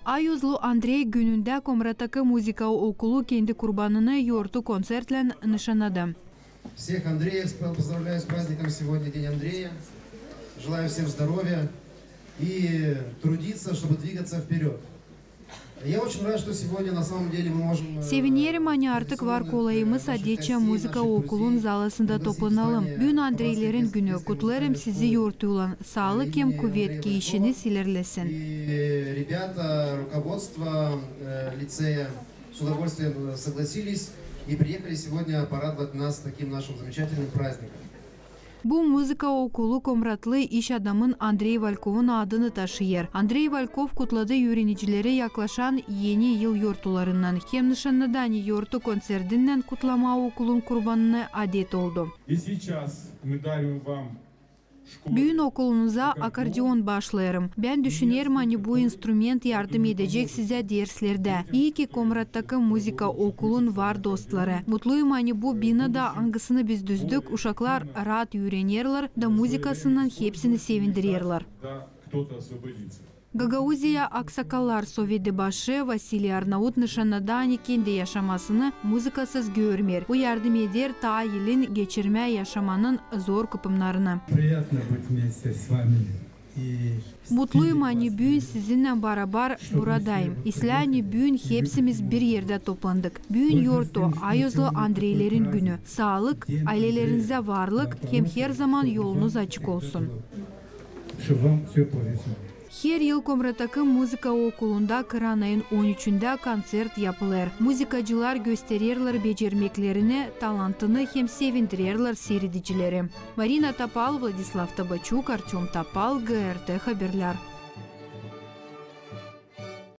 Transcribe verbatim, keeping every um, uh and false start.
Ayozlu Andrey günündä Komrattaki muzıka okulu kendi kurbanını yortu kontsertlän nışannadı. Всех Андреев с- поздравляю с праздником сегодня, День Андрея. Желаю всем здоровья и трудиться, чтобы двигаться вперёд. Я очень рад, что сегодня на самом деле мы можем... э, Sevinerim, ani artık var kolayımız adetçä muzıka okulun zalasında toplanalım. Büün Andreylerin günü. Kutlêêrım sizi yortuylan. Saalık hem kuvet, ki işiniz ilerlesin. И ребята, руководство э, лицея с удовольствием согласились и приехали сегодня порадовать нас таким нашим замечательным праздником. Bu muzıka okulu komratlı iş adamın Andrey Valkovun adını taşıyêr. Andrey Valkov kutladı üürenicileri yaklaşan Eni yıl yortularınnan hem nışannadı, ani yortu konsertinnän kutlamaa okulun kurbanını adet oldu. И сейчас мы дарим вам Büün okulunuza akordeon baaşlêêrım. Bän düşünerim, ani bu instrument yardım edecek sizä derslerdä. İi ki Komrattaki muzıka okulun var dostları. Mutluyum, ani bu binada, angısını biz düzdük, uşaklar raat üürenerlär da muzıkasınnan hepsini sevindirerlär. Да, кто-то освободится. Gagauziya aksakallar soveti başı Vasiliy Arnaut nışannadı, ani kendi yaşamasını muzıkasız görmeer. Bu yardım eder taa ilin geçirmää yaşamanın zor kıpımnarını. Приятно быть вместе с вами. И Mutluyum, ani büün sizinnän barabar buradayım. İslää, ani büün hepsimiz bir erdä toplandık. Büün yortu, ayozlu Andreylerin günü. Saalık, aylelerinizä varlık hem herzaman yolunuz açık olsun. Чтобы вам все повезло. Her yıl Komrattaki muzıka okulunda kıran ayın on üçündä kontsert yapılêr. Muzıkacılar göstererlär becermeklerini, talantını hem sevindirerlär siiredicileri. Marina Topal, Vladislav Tabaçuk, Artёm Topal, GRT Haberlär.